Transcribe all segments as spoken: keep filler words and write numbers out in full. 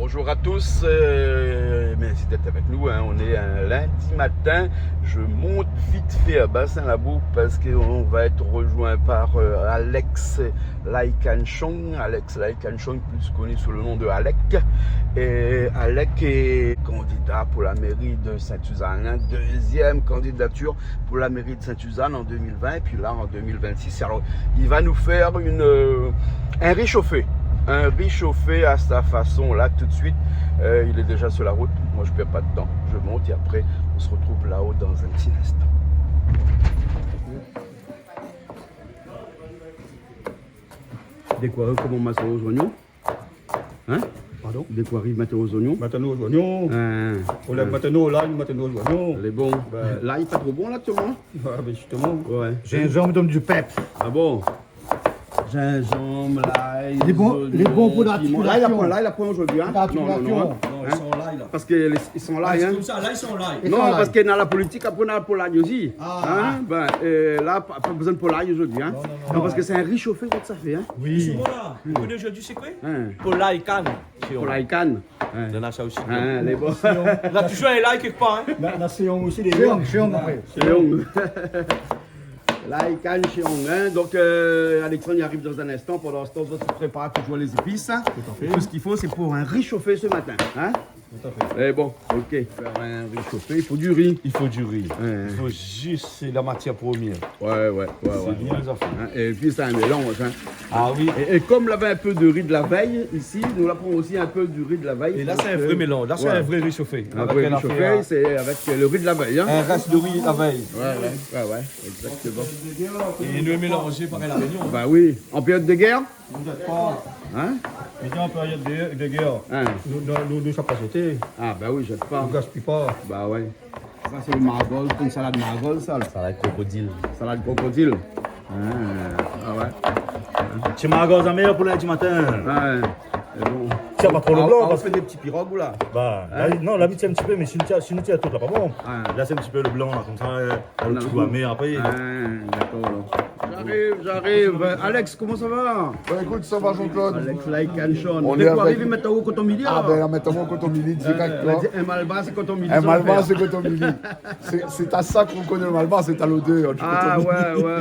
Bonjour à tous, euh, merci d'être avec nous, hein. On est un lundi matin. Je monte vite fait à Bassin Labou parce qu'on va être rejoint par, euh, Alex Lai Kan Shong. Alex Lai Kan Shong, plus connu sous le nom de Alec. Et Alec est candidat pour la mairie de Sainte-Suzanne, hein. Deuxième candidature pour la mairie de Sainte-Suzanne en deux mille vingt, et puis là en deux mille vingt-six. Alors, il va nous faire une, euh, un réchauffé. Un réchauffé à sa façon, là, tout de suite. Euh, il est déjà sur la route. Moi, je perds pas de temps. Je monte et après, on se retrouve là-haut dans un petit instant. Dékoré koman, masalé o zoignon. Hein ? Pardon ? Dékoré masalé o zoignon. Masalé o zoignon. Hein. Ou lèv masalé o lay, masalé o zoignon. Lé bon. Bin. Lay pa tro bon la, aktièlman. Ah, bin, zistoman. Ouais. Zinzanm i donn du pèps. Ah bon ? Zinzanm, lay, lé bon, zoignon, lé bon pou la piman. Lay, la poin, lay, la poin zordi, hein ? Non, non, non, hein. Non, i san lay, la. Parske lé, i san lay, hein. Ah, sé konmsa, la i san lay. Non, parske dan la politik, apré, na pou lay osi. Ah. Hein ? Bin, euh, la, pa, pa bezoin pou lay zordi, hein. Non, non, non. Non, parske sé in réchauffé, sa fé, hein. Oui. Sé bon, la. Ou koné zordi, sé koi ? Hein. Pou lay kann. Pou lay kann. Hein. Néna sa osi. Hein, lé bon. La touzour in lay kèk par, hein. Na, na séong osi, lé séong, séong apré. Séong. Lay kann, séong, hein. Donc, euh, Alexandre i ariv dan in instan. Pandan se tan, zot i prépar touzour lé zépis, hein. Tout à fait. Tout ce qu'il faut, c'est pour un réchauffé ce matin, hein. Tout à fait. Eh bon, ok. Faire un réchauffé, il faut du riz. Il faut du riz. Ouais. Il faut juste, c'est la matière première. Ouais, ouais, ouais. Sé bien, ouais, sa fé. Hein, épi sé in mélanz, hein. Ah oui. É, é kom lavé in pé de ri de la vèy isi, nou la pran osi in pé de ri de la vèy. É la, sé in vré mélanz. La, sé in vré réshofé. In vré réshofé, sé avèk, euh, le ri de la vèy, hein. In rès de ri la vèy. Ouais, ouais, ouais, ouais, exactement. É nou mélanzé parèy La Rényon, hein. Bah oui, an périod de guèr. Nou zèt pa. Hein ? Mé an périod de, de guèr. Hein. Nou, nou, nou, nou sa pa zété. Ah, bah oui, zèt pa. Nou gaspiy pa. Bah ouais. Sa, sé le margol, in salad margol, sa, la. Salad krokodil. Salad krokodil. Ah, ah ouais. Ti margol zanmèr pou lindi matin. Ah ouais. Sé bon. Tiens, pa tro le blan, parske fé dé ti pirog, ou la ? Bah, la, non, labitid sé in ti pé, mé si nou tir, si nou tir tout, la, pa bon. Ah. La, sé in ti pé le blan, la, konmsa, euh, le ti gou amèr apré. Ah, dakor, alor. J'arrive, j'arrive. Alex, comment ça va ? Bah, écoute, ça va, Jean-Claude. Alex Lai Kan Shong. On est avec... Dé kou ariv, i mèt aou koton mili, alor. Ah, bin, i mèt aou koton mili dirèk, euh, la. In malbar, sé koton mili. In malbar, sé koton mili. Sé, sé ta sa k'ou koné le malbar, sé ta lodèr, hein, du koton mili. Ah, ouais,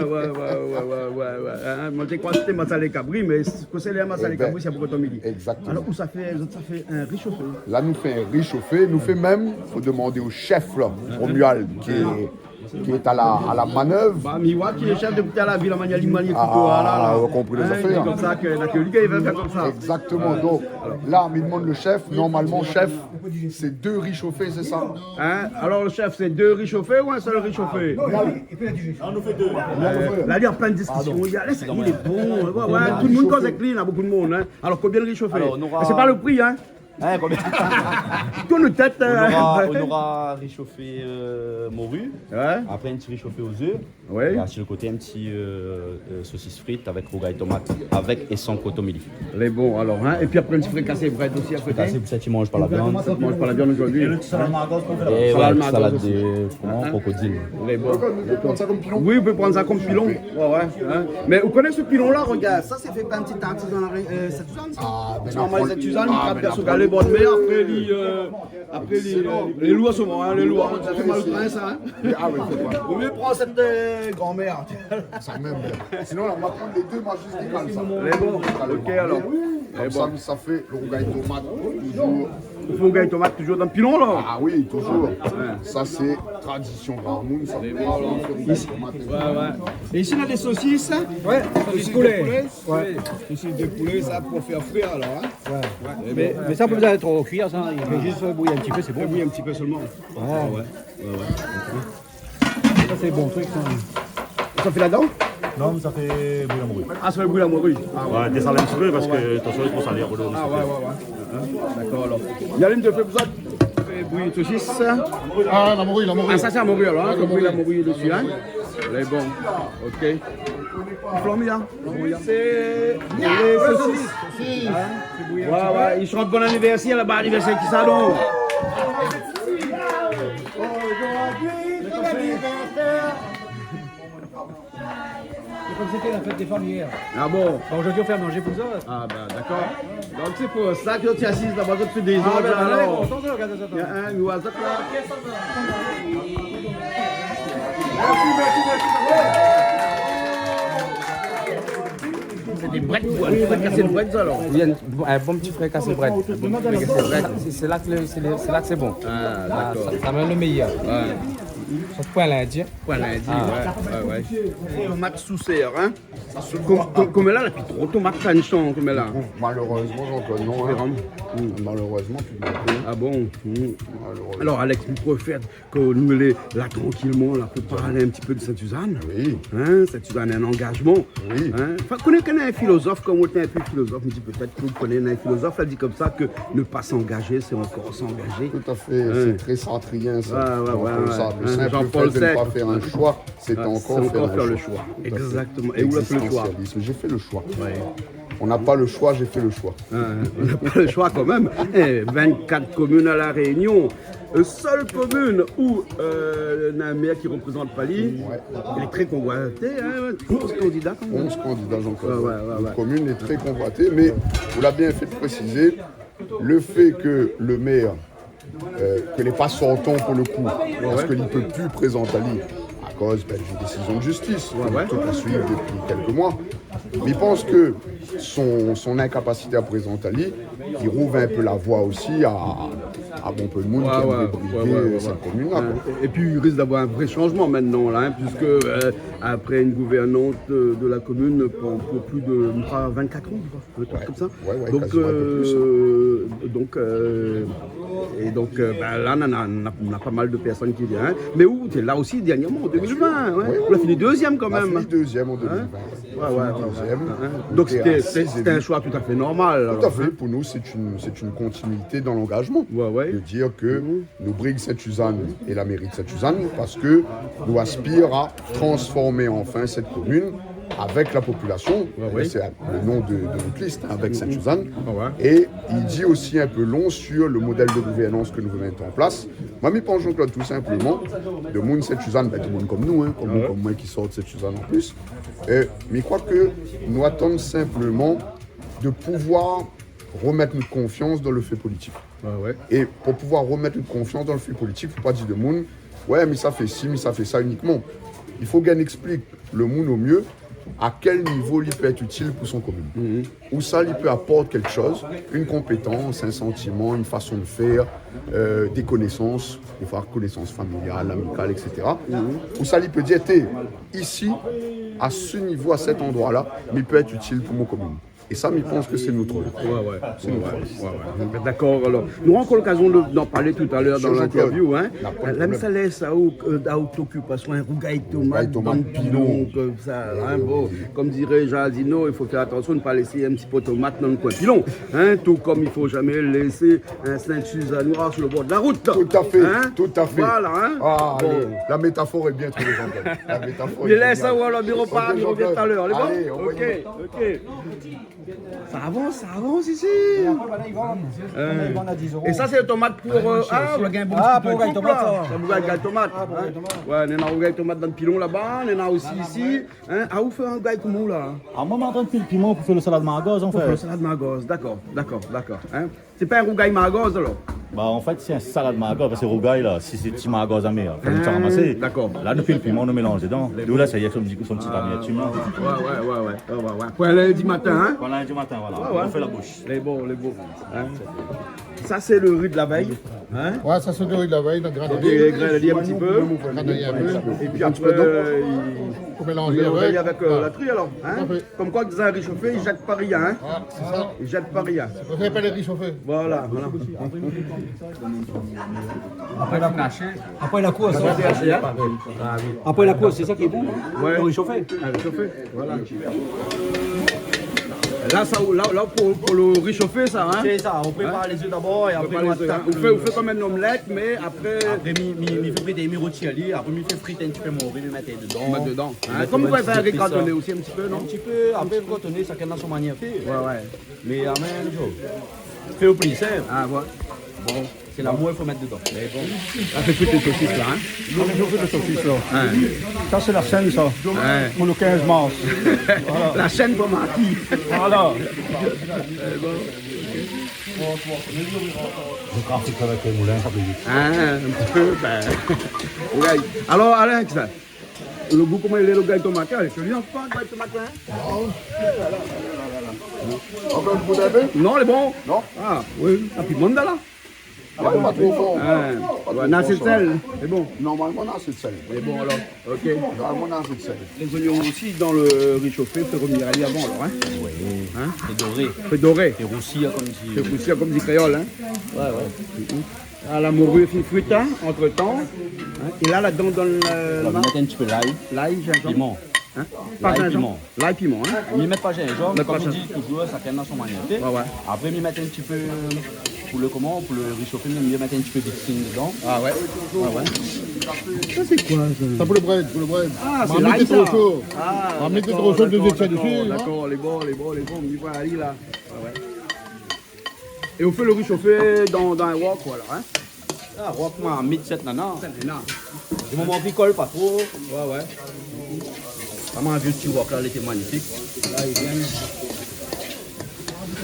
ouais, ouais. Hein, moin té kroi sété masalé kabri, mé sé, kan sé le masalé kabri, sé pou koton mili. Eh ben, exactement. Alor, ou sa fé, zot sa fé in réshofé. La, nou fé in réshofé, nou fé mèm, fo demandé o shèf, la, Romuald, ki lé ki lé a la, a la manèv. Bah, mi oi ki lé shèf dopi talèr, la vi la manièr li manyé kouto la, la. Ah, ou la konpri lé zafèr. Hein, sé konmsa ke, la, ke li i fé konmsa. Exactement. Ouais. Donk, la, mi demann le shèf. Normalman, shèf, sé dé réshofé, sé sa ? Hein ? Alor, le shèf, sé dé réshofé ou in sèl réshofé ? Ah, nou fé dé. Euh, la, i lé an plin diskision. Pardon. Li lé, li lé bon. Ouais, ouais, tout le moun i koz avèk li, néna bonpé de moun, hein. Alor, konbien de réshofé ? Alor, nou nora... Sé pa le pri, hein. Hein, konbien ? Tourn tèt, euh. Nou nora, nou nora réshofé, euh, mori. Ouais. Apré, in ti réshofé o zèf. Ouais. É si le koté, in ti, euh, euh, sosis frit avèk rougay tomat, avèk é san koton mili. Lé bon, alor, hein. Épi apré, in ti frikasé brèd osi a koté. Frikasé pou sèt i manz pa la viann. Sèt i manz pa la viann zordi. É le ti salad margol, koman i fé la ? Eh ouais, salad de, koman, krokodil. Lé bon. Ou pé pran sa kom pilon ? Oui, ou pé pran sa kom pilon. Ouais, ouais, hein. Mé ou koné se pilon la, regard, sa, sé fé par in ti artizan, euh, Sainte-Suzanne, sa. Ah, bin, ou pran Sainte-Suzanne, ou trap sou galé bor de mèr, apré li, euh, apré li, lé lour, hein, lé lour, hein. Sa fé mal o prin, sa, hein. Ah oui, fo pa. Vo mié pran sèt, euh, granmèr. Sa mèm. Sinon, la, nou va pran lé dé, moin, zis lé mal, sa. Lé bon. Ok, alor. Lé bon. Konmsa, sa fé le rougay tomat, touzour. Ou fé rougay tomat touzour dan pilon, la ? Ah oui, touzour. Ouais. Sa, sé tradision gramoun, sa. Lé bon, alor. Isi, ouais, ouais. É isi, néna dé sosis, hein ? Ouais, sosis de poulé. Ouais. Sosis de poulé, sa, pou fé frir, alor, hein ? Ouais. Mé, mé sa, pa bezoin tro kui, sa. I fo zis bouyi in ti pé, sé bon. Fé bouyi in ti pé solman. Ouais. Ouais, ouais. Sa, sé bon trik, sa. Sa fé ladan ? Non, mé sa fé bouyi la mori. Ah, sa fé bouyi la mori. Ah, ouais. Ouais, désalé in ti pé parske, atansion, i pran sa, lé rolo. Ah, ouais, ouais, ouais. Hein ? Dakor, alor. Yalim, ou fé pou sa, fé bouyi sosis, sa. Ah, la mori, la mori. Ah, sa, sé la mori, alor, hein. Ouais, la mori. Fé bouyi la mori dési, hein. Lé bon. Ok. Flanmi, hein. Sé lé sosis. Sosis. Hein ? Ouais, ouais, i shant bon anivèrsèr laba, anivèrsèr kisa, donk ? Kom sété la fèt dé fanm yèr. Ah bon ? Bon, zordi, nou fé a manzé pou zot. Ah ben, dakor. Donk, sé pou sa ke ou asiz laba, ou fé dé zord, alor. Ah ben, voilà, kontan, sa, rogard sa. Na in, nou voi sa, la. Mèrsi, mèrsi, mèrsi. Sé dé brèd, koi. In frikasé de brèd, sa, alor. Oui, in, in bon ti frikasé de brèd. In bon ti frikasé de brèd. Sé, sé la ke lé, sé lé, sé la ke lé bon. Ah, dakor. Sa, sa mèm lo méyèr. Ouais. Sa, poin lindi. Poin lindi, ah ouais, ouais, ouais. Tomat sou sèr, hein. Kom, kom, koméla, la pi tro tomat, sa, in shan, koméla. Malérèzman, Jean-Claude, non, hein. Malérèzman, pi tro. Ah bon ? Malérèzman. Alor, Alex, mi préfèr ke nou lé la trankilman, la, pou parl in ti pé de Sainte-Suzanne. Oui. Hein, Sainte-Suzanne, in angazman. Oui. Hein ? Anfin, koné, koné in filozof, kom ou lé in pé filozof, mi di pétèt ke ou koné in filozof, la di komsa ke ne pas s'engager, c'est encore s'engager. Tout à fait, c'est très sartrien, ça. Ouais, ouais, ouais, ouais. Donc, euh, ça, le simple fait de ne pas faire un choix, c'est encore faire le choix. Tout à fait. Exactement. Et où l'a fait le choix ? Existentialisme. J'ai fait le choix. Ouais. On n'a pas le choix, j'ai fait le choix. Ah, on n'a pas le choix quand même. Eh, vingt-quatre communes à La Réunion. Euh, seule commune où, euh, na in mèr ki représente pa li. Ouais. Il est très convoité, hein, onze candidats quand même. Onze candidats, Jean-Claude. Ouais, ouais, ouais, ouais. Une commune est très convoitée, mais vous l'avez bien fait de préciser, le fait que le maire, euh, ke lé pa sortan pou le kou, parske li pé pi prézant ali akoz, ben, d'une décision de justice, ke tout i suiv dopi kèk moi. Mi pans ke son, son inkapasité a prézant ali, i rouv in pé la voi osi a, a bonpé de moun ki èmré bridé sèt komin-la, koi. Ouais, ouais, ouais. Euh, et puis, il risque d'avoir un vrai changement maintenant, là, hein, puisque, euh, après une gouvernante, euh, de la commune pour, pour plus de, je crois, vingt-quatre ans, je crois. Un truc comme ça. Ouais, ouais, quasiment un peu plus, ouais. Donc, euh, donc, euh, et donc, euh, ben, là, on a, on a, on a pas mal de personnes qui viennent, hein. Mais ou té la osi dernièrman, en deux mille vingt, ouais. Oui, oui, oui. Ou la fini dezièm kan mèm. On a fini deuxième en deux mille vingt. Ouais, ouais, ouais. On a fini deuxième. Hein, hein. Donc, c'était, c'était un choix tout à fait normal, alors, hein. Tout à fait. Pour nous, c'est une, c'est une continuité dans l'engagement. Ouais, ouais. De dire que nou brig Sainte-Suzanne é la mairie de Sainte-Suzanne, parske nou aspir a transform anfin sèt komin avèk la popilasion. Ouais, ouais. Sé le nom de, de notre liste, hein, avec Sainte-Suzanne. Ouais, ouais. É i di osi in pé lon sur le modèle de gouvernance ke nou vé mèt an plas. Moin, mi pans, Jean-Claude, tout simplement, de moun Sainte-Suzanne, ben, de moun kom nou, hein, kom ou, kom moin ki sort Sainte-Suzanne an plis. É, mi kroi ke nou atann simplement de pouvoir remèt nout konfians dan le fé politik. Ouais, ouais. É pou pouvoir remèt nout konfians dan le fé politik, fo pa dir demoun, ouais, mi sa fé si, mi sa fé sa inikman. I fo gingn éksplik le moun o myé a kèl nivo li pé èt itil pou son komin. Mhm. Ousa li pé aport kèk shoz, une compétence, un sentiment, une façon de faire, euh, des connaissances, des fois connaissances familiales, amicales, et cetera. Mhm. Ousa li pé dir, té, isi, a se nivo, a sèt androi-la, mi pé èt itil pou mon komin. É sa, mi pans ke sé nout rol. Ouais, ouais. Sé nout rol. Ouais, ouais. Dakor, alor. Nou nora ankor lokazion de, d'an parl talèr dan l'interview, hein. Jean-Claude, na pwin de problèm. La, mi sa lès aou, euh, aou t'okipasion, in rougay tomat dan pilon, komsa, hein, bon. Oui, oui, oui. Kom diré Jazino, i fo fé atansion, pa lès in ti po tomat dan le koin pilon, hein, tout kom i fo zamé lès in Sainte-Suzannois sur le bord de la route. Tout à fait, tout à fait. Hein ? Voilà, hein ? Ah, bon. La métaphore est bien trouvée, Jean-Claude. La métaphore est géniale. Mi lès aou, alor, mi ropar, mi rovien talèr. Lé bon ? Allez, on va y aller. Ok, ok. Sa avans, sa avans isi. É apré, voilà, i vann. Euh, i vann a dix euros. É sa, sé tomat pou, euh, ah, ou la gingn in bon ti pé de koup, la. Ah, pou rougay tomat, sa. Sa pou rougay tomat, hein. Ah, pou rougay tomat. Ouais, néna rougay tomat dan pilon laba, néna osi isi, hein. Ah, ou fé in rougay koman, la ? Ah, moin, mi antrinn pil piman pou fé le salad margoz, an fèt. Pou fé le salad margoz, dakor, dakor, dakor, hein. Sé pa in rougay margoz, alor ? Ba, an fèt, sé in salad margoz, parske rougay, la, sé, sé ti margoz amèr. Fo ramasé. Ah, dakor. La, nou pil piman, nou mélanz dedan. Lé bon. D'ou la, sa i lé son ti, son ti pamièt, tu vois. Ouais, ouais, ouais, ouais. Pou in lindi matin, hein ? Pou in lindi matin, voilà. Ouais, ouais. On fait la bouche. Lé bon, lé bon. Hein ? Sa, sé le ri de la vèy, hein ? Ouais, sa, sé le ri de la vèy, donk, grin ali. Donk, grin ali in ti pé. Grin ali in pé. É pi apré, euh, i, i mélanz avèk, euh, la tri, alor, hein ? Tout à fait. Kom koi, dan in ri shofé, i zèt pa rien, hein ? Ouais, sé sa. I zèt pa rien. Sé pou sa i apèl ri shofé. Voilà, voilà. Apré la kours, hein. Apré la kours, sé sa ki lé bon, hein ? Ouais. Le ri shofé. Ah, ri shofé, voilà. La, sa, la, la, pou, pou le ri shofé, sa, hein ? Sé sa, nou prépar lé zèf dabor é apré nou atak. Ou fé, ou fé kom in omlèt, mé apré... Apré, mi, mi, mi fé frit, mi rotir ali, apré mi fé frit in ti pé mon ri, mi mèt dedan. Mèt dedan. Hein, kom ou fé in ri kantoné osi in ti pé, non ? In ti pé, apré, kantoné, shakinn na son manièr fé. Ouais, ouais. Mé, ah, mé, Joe, fé o pli sinp. Ah, ouais. Bon. Sé lamour i fo mèt dedan. Mé bon. Sa sé tout lé sosis la, in ? Sa sé tout lé sosis la. In. Sa sé la shèn sa. In. Pou le kinz mars. Voilà. La shèn pou Marti. Voilà. Mé bon. Le trafic avec les moulins, ça fait vite. In, in ti pé, bin. Oulay. Alor, Alex, le gou, koman i lé, le gayto matin ? Sé bien, pa gayto matin, in ? Ankor in kou d'in pé ? Non, lé bon. Non ? A oui, la piman la. A, pa tro for. In. Pa tro for, sa va. Asé d'sèl, lé bon. Normalman, asé d'sèl. Lé bon, alor. Ok. Normalman, asé d'sèl. Les oignons aussi dans le réchauffé, fé revenir ali avan, alor, in ? Oui. In ? Fé doré. Fé doré. Fé rousi, konm di. Fé rousi, konm di kréol, in ? Ouais, ouais. A, la mori fine frit, in, antretan. In ? É la, ladan, dann la, la, nou va mèt in ti pé lay. Lay, zinzanm. Piman. In ? Pa zinzanm. Lay, piman. Lay, piman, in ? Mi mèt pa zinzanm, konm mi di touzour, shakinn na son manièr. Ouais, ouais. Apré, mi mèt in ti pé, euh, pou le koman, pou le réshofé, mi mèt in ti pé d'huile dedan. A ouais. Ouais, ouais. Sa sé koi sa ? Sa pou le brèd, pou le brèd. A, sé lay sa. Marmit lé tro sho. A, dakor, dakor, lé bon, lé bon, lé bon. Mi voi ali la. Ouais, ouais. É ou fé le réshofé dann, dann in wok, voilà, in ? A, wok, marmit, sèt nana. Sèt nana. Di moman ki kol pa tro. Ouais, ouais. Sa, mon vié ti wok la, lété manifik. La, i vien.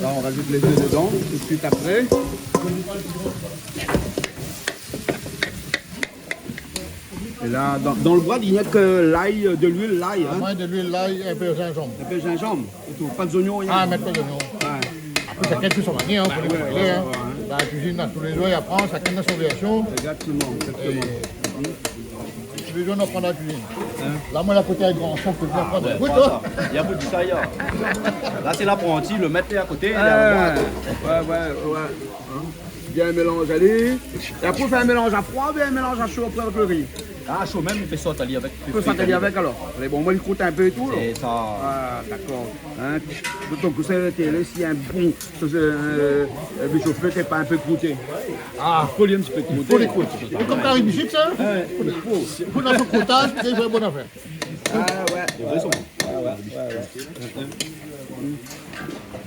La, on rajoute les œufs dedans, tout de suite après. É la, dann, dann le brèd, i na ke lay, de luil, lay, in ? Moin, de luil, lay, in pé zinzanm. In pé zinzanm, é tout. Pa d'zoignon, rien. A, mèt pa d'zoignon. Ouais. Apré, shakinn son manièr, in, fo lé, ouais, ouais, in. Dann la kuizine, na toulézour i aprann, shakinn na son vèrsion. Exactement, exactement. É toulézour, nou aprann la kuizine. In ? La, moin, la koté in gran shèf, fo aprann. A ouais, ékout, voilà. Li la pou di sa, li la. La, sé lapranti, le mèt lé a koté, li la. Ouais, ouais, ouais. In ? Bien mélanz ali. É apré, ou fé in mélanz a froi oubien in mélanz a sho apré avèk le ri ? A, sho mèm, i fé sot ali avèk. I fé sot ali avèk, alor. Lé bon, moin, li krout in pé é tout, la. Sé sa. A, dakor. In ? Donk, ou sa, té lé, si in bon, euh, euh, réshofé, té pa in pé krouté. A, fo li in ti pé krouté. Fo li krout. Sé konm kari bishik, sa. Ouais. Fo, fo, fo dan son krotaz, sé in bon afèr. A ouais. Lé vré son. A ouais, ouais, ouais.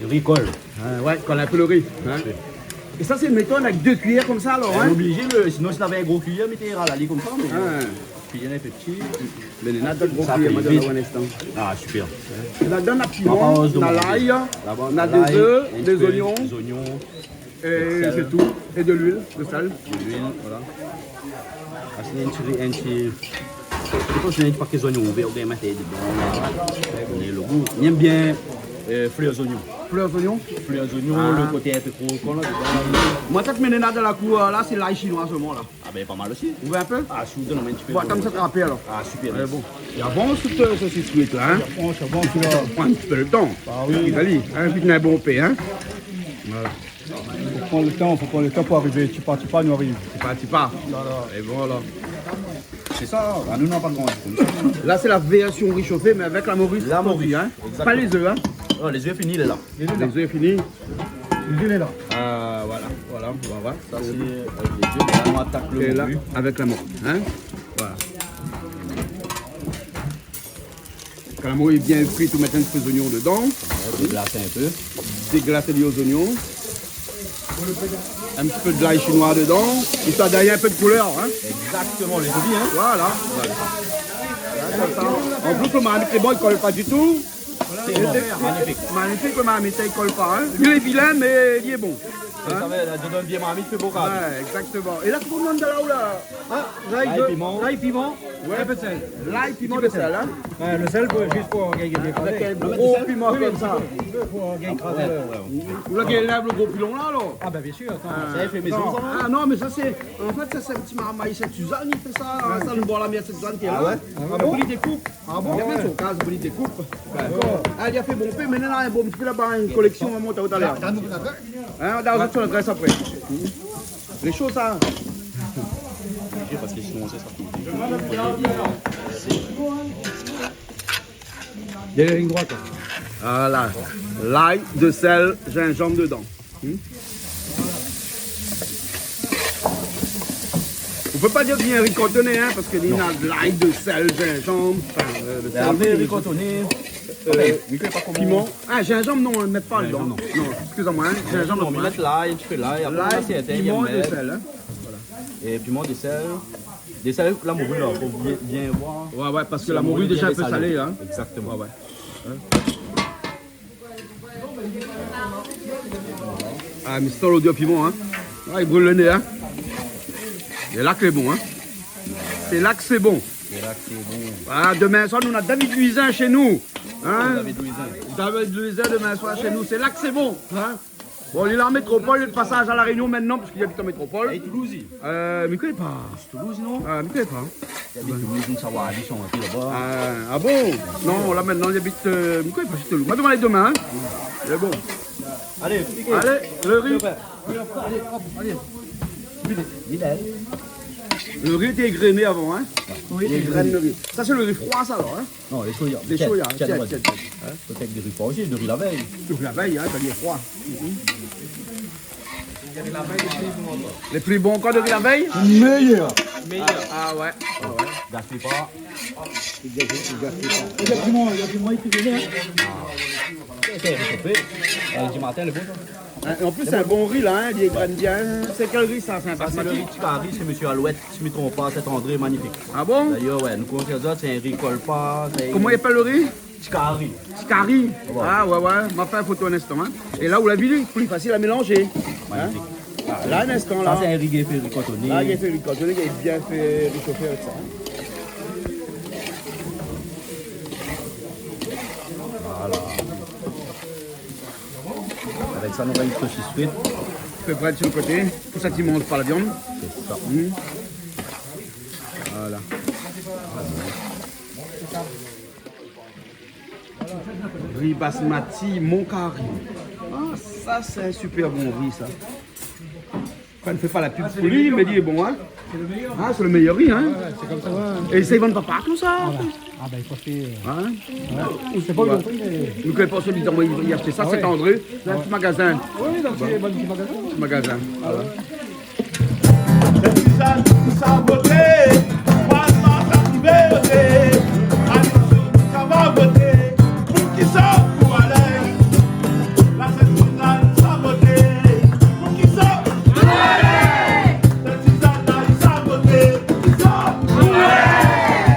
Le ri i kol. A ouais, kol in pé le ri, in. É sa, sé in métod avèk dé kuiyèr konmsa, alor, in ? Oblizé, le, sinon, si lavé in gro kuiyèr, mi té ral ali konmsa, mé kuiyèr in pé pti. Mé néna dot gro kuiyèr, mi done aou in instan. Sa lé vit. A, super. La, dann na piman, na lay, na dé zèf, dé zoignon. Dé zèf, in ti pé zoignon. É sé tout. É de luil, de sèl. De luil, voilà. Apré, in ti, in ti, mi pans néna in paké zoignon vèr, oubien mèt dedan, la. Pou donn le gou. Mi èm bien, euh, flèr zoignon. Flèr zoignon ? Flèr zoignon, le koté in pé krokant la, dedan, la. Moin, kan mi néna dann la kour, la, sé lay shinoi solman, la. A bin, pa mal osi. Ou vé in pé ? A, si ou done in ti pé. Bon, atann, sa trapé, alor. A, super. Alé, bon. I avans tout, euh, sosis frit la, in ? I avans, i avans, la. Sa pran in ti pé le tan. A oui. Alé, in, vit, in bon pé, in. Voilà. Fo pran le tan, fo pran le tan pou arivé. Ti pa ti pa, nou ariv. Ti pa ti pa. Voilà. É voilà. Sé sa, a nou, nou la pa grandi konmsa. La, sé la vèrsion réshofé, mé avèk la mori. La mori, in. Exactement. Pa lé zèf, in. Non, lé zèf fini, lé la. Lé zèf fini. Lé zèf lé la. A, voilà, voilà, voilà. Sa, sé avèk lé zèf. La, nou atak le mori. É la, avèk la mori, in. Voilà. Kan la mori lé bien frit, ou mèt in ti pé zoignon dedan. Ouais, déglas in pé. Déglas ali o zoignon. In ti pé de lay shinoi dedan. Istwar done in pé de koulèr, in. Exactement, lé zoli, in. Voilà. Voilà. Voilà, konmsa. An plis, le marmit lé bon, i kol pa ditou. Sé bon, manifik. Manifik, le marmit, i kol pa, in. Li lé vilin, mé li lé bon. Sa va, la, dedan bien marmit, fé bokaz. Ouais, exactement. É la, koman ou done la, ou la ? A, lay, lay, piman. Lay, piman, ouais, in pé de sèl. Lay, piman, de sèl, in. Ouais, le sèl pou, zis pou gingn bien krazé. Avèk in gro piman konmsa. Oui, oui, in ti pé, in ti pé pou gingn krazé. Ouais, ouais. Ou la gingn lèv le gro pilon la, alor ? A bin, bien sir, atann. A. Sa i fé mézon, sa, non ? A non, mé sa sé, an fèt, sa sé in ti marmay Sint-Sizane, li fé sa, sa, le bor la mèr Sint-Sizane ki lé la. A ouais ? A bon ? Li dékoup. A bon ? Li amèn son kaz pou li dékoup. Dakor. A, li la fé bonpé, mé néna in bon ti pé laba, in kolèksion, nou va mont talèr. In, nou va sur la grès apré. Lé sho, sa. Parske sinon, sé sa. Dèrièr lign droit, koi. Voilà. Lay, de sèl, zinzanm dedan. Hmm ? Ou pé pa dir bien ri kantoné, in, parske li na de lay, de sèl, zinzanm, anfin, euh, de sèl, ri kantoné, euh, piman. A, zinzanm, non, i mèt pa dedan. Zinzanm, non. Non, excusez-moi, in. Zinzanm, non, mé i mèt lay, in ti pé lay, apré, lay, piman é de sèl, in. É piman, do sèl. Do sèl, la mori la, fo bien, bien voir. Ouais, ouais, parske la mori déza lé salé, in. Égzaktoman. Ouais, ouais. Ah, mé sé lodèr piman, in. Ah, i bril lo né, in. É la ke lé bon, in. Sé la ke lé bon. É la ke lé bon. Ah, domin soir, nou na David Louisin shé nou. In ? David Louisin. David Louisin, domin soir shé nou. Sé la ke lé bon, in. Bon, li lé an métropol, li lé de pasaz La Rényon mintnan, parske li abit an métropol. Ah, li lé Toulouse, li. Euh, mi koné pa. Toulouse, non ? Ah, mi koné pa. Li abit Toulouse, nou sava ali son pé laba. Ah, ah bon ? Non, la mintnan li abit, euh, mi koné pa si Toulouse. Ma domann ali domin, in. Lé bon. Alé, piké. Alé, lo ri. Alé, hop, alé. Lo ri lété égréné avan, in ? Oui. Lé grèn lo ri. Sa sé lo ri froi, sa, alor, in ? Non, lé sho, ya. Lé sho, ya. Tièd, tièd, tièd, ouais. Pétèt do ri froi osi, do ri la vèy. Do ri la vèy, in, kan li lé froi. Lé pli bon ankor do ri la vèy ? Méyèr. Ah, ah ouais, ah ouais. Gaspiyé pa. I gaspiyé, i gaspiyé pa. Égzaktoman, égzaktoman, i fé bien, in. Sé rishofé. Euh, di matin, lé bon, sa. In, é an plis, sé in bon ri, la, in, li grène bien. Sé kèl ri, sa ? Sé in basmati ? Sa sé lo ri Tikari, sé Mésyé Alouette, si mi tronp pa, Saint-André, magnifik. Ah bon ? D'ayèr, ouais, nou koné sa, sé in ri i kol pa, sé... Koman i apèl lo ri ? Tikari. Tikari. Ouais. Ah, ouais, ouais. Ma fé in foto in instan, in. É la ou la vi, lé pli fasil a mélanzé. In ? Magnifik. Ah, la, in instan, la. Sa sé in ri gingn fé ri kantoné. La, gingn fé ri kantoné, gingn bien fé rishofé avèk sa, in. Voilà. Avèk sa, nou va in sosis frit. Fé brèd su lo koté, pou sak i manz pa la viann. Sé sa. Mm. Voilà. Ri basmati, mon kari. Ah, sa sé in sipèr bon ri, sa. Anfin, nou fé pa la pib pou li, mé li lé bon, in. Ah, sé lo méyèr ri, in. Ouais, sé konmsa. É sa i vann pa partou, sa. Voilà. Ah, bin, i fo fé, euh, in ? Ouais. Sé pa... Nou koné pa si li, i ashèt sa, Saint-André. La, ti magazin. Oui, donk sé in bon ti magazin. Ti magazin, voilà. Sèt sizane sa voté, pa sa ki vé voté. Atansion, sa va voté. Pou kisa ? Pou Alex. La Sèt sizane sa voté. Pou kisa ? Pou Alex. Sèt sizane sa voté. Pou kisa ? Pou Alex.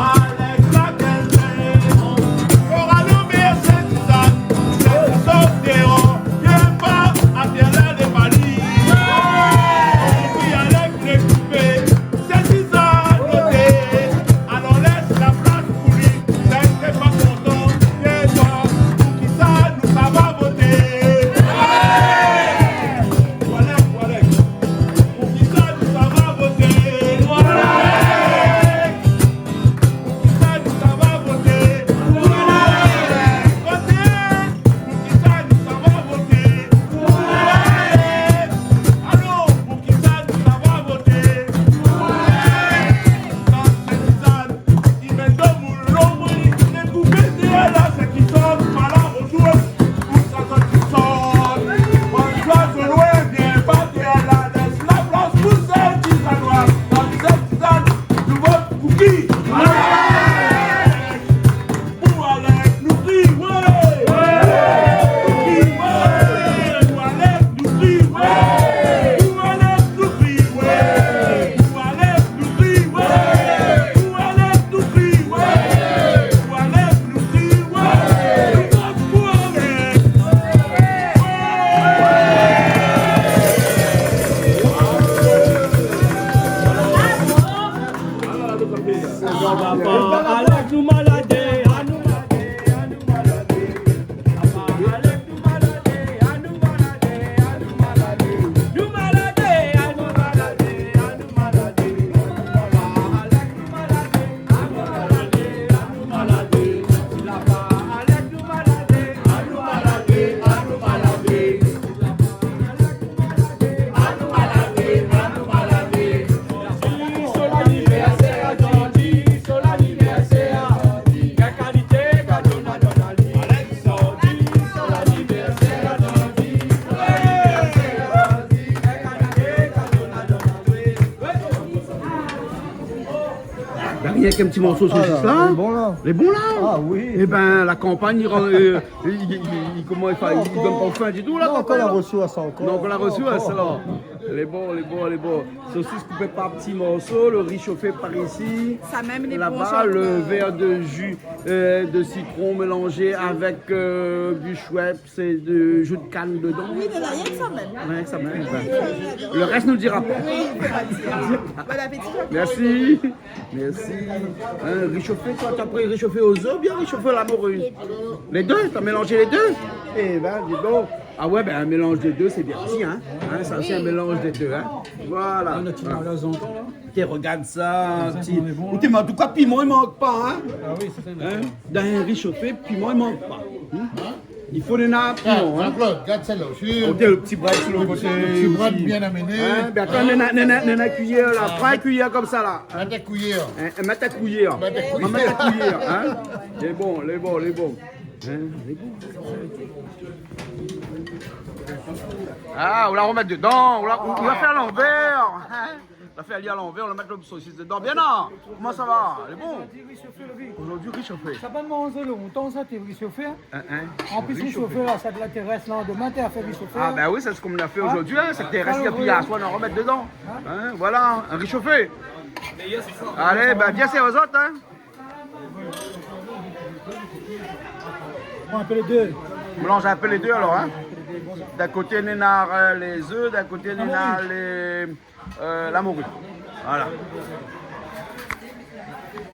Alex la gingné. Fo alé o méyèr Sèt sizane. Sèt sizane déor. Vien pa atèr la, lé pa li. Ou di Alex lé koupé. Sèt sizane voté. Alor lès la plas pou li. Sèt lé pa kontan, sé toi. Pou kisa nou sa va voté ? Voilà, voilà. Pou kisa nou sa va voté ? Voilà. Pou kisa nou sa va voté ? Voilà. Voté. Pou kisa nou sa va voté ? Alor, pou kisa nou sa va voté ? Sa, sé sa. I mèt domoun lonbri, lé koupé dèyèr la, sé ki sort pa la rozour. Pou sa sort ki sort. Bann zoizo loin, vien pa dèyèr la, lès la plas pou Sèt sizane. Bann Sèt sizane, nou vot pou ki ? Pou Alex nou kri wé ! Pou ki wé ! Pou Alex nou kri wé ! Pou Alex nou kri wé ! Pou Alex nou kri wé ! Pou Alex nou kri wé ! Pou Alex nou kri wé ! Pou Alex ! Alex nou maladé, anou maladé, anou maladé. Bin, rienk in ti morso sosis la. Ah, lé bon, la. Lé bon, la. Ah oui. Ébin, la kanpagn, i ran, euh, i, i, i, koman i fé, i done pa fin ditou, la kanpagn, la. Non, ankor la rosi sa, ankor. Non, ankor la rosi sa, la. Lé bon, lé bon, lé bon. Sosis koupé par ti morso, lo ri shofé par isi. Sa mèm, lé bon, laba, lo vèr de ji, euh, de sitron mélanzé avèk, euh, du Schweppes é de ji de kann dedan. Oui, de la, rienk sa mèm. Rienk sa mèm, ouais. Lo rès, nou dira pa. Oui, fo pa dir. Bon apéti. Mèrsi. Mèrsi. Hein, ri shofé, toi, t'as pris ri shofé o zo oubien ri shofé la mori ? Lé dé. Lé dé, t'as mélangé lé dé ? Eh ben, dis donc. Ah ouais, ben, un mélange des deux, c'est bien aussi, hein. Hein, ça, c'est un mélange des deux, hein. Voilà. Voilà. Té, regard sa, ti. Ou té, mé an tou ka, piman i mank pa, hein. Ah oui, sé sa. Hein ? Dan in ri shofé, piman i mank pa. Hmm ? I fo néna piman, hein. Jean-Claude, gard sèl-la osi. Koté lo ti brèd su lo koté osi. Lo ti brèd bien amené. Hein ? Ben, atann, néna, néna, néna kuiyèr la. Pran in kuiyèr konmsa la. Mèt in kuiyèr. Hein, mèt in kuiyèr. Mèt in kuiyèr. Mèt in kuiyèr, hein. Lé bon, lé bon, lé bon. Hein, lé bon. Ah, ou la romèt dedan, ou la, ou la fé a lanvèr, hein. La fé ali a lanvèr, ou la mèt lo sosis dedan. Bien, non ? Koman sa va ? Lé bon ? Zordi ri shofé. Sa pa manzé lontan sa, té ri shofé, hein ? Hein, hein. An plis, ri shofé la, sa té rès la, domin té fé ri shofé. Ah ben oui, sé sak nou la fé zordi, hein. Sak té rès dopi yèr soir, nou la romèt dedan. Hein, voilà, in ri shofé. Alé, ben, bien sèrvi azot, hein. Pran in pé lé dé. Mélanz in pé lé dé alor, hein. D'in koté néna, euh, lé zèf, d'in koté néna lé, euh, la mori. Voilà.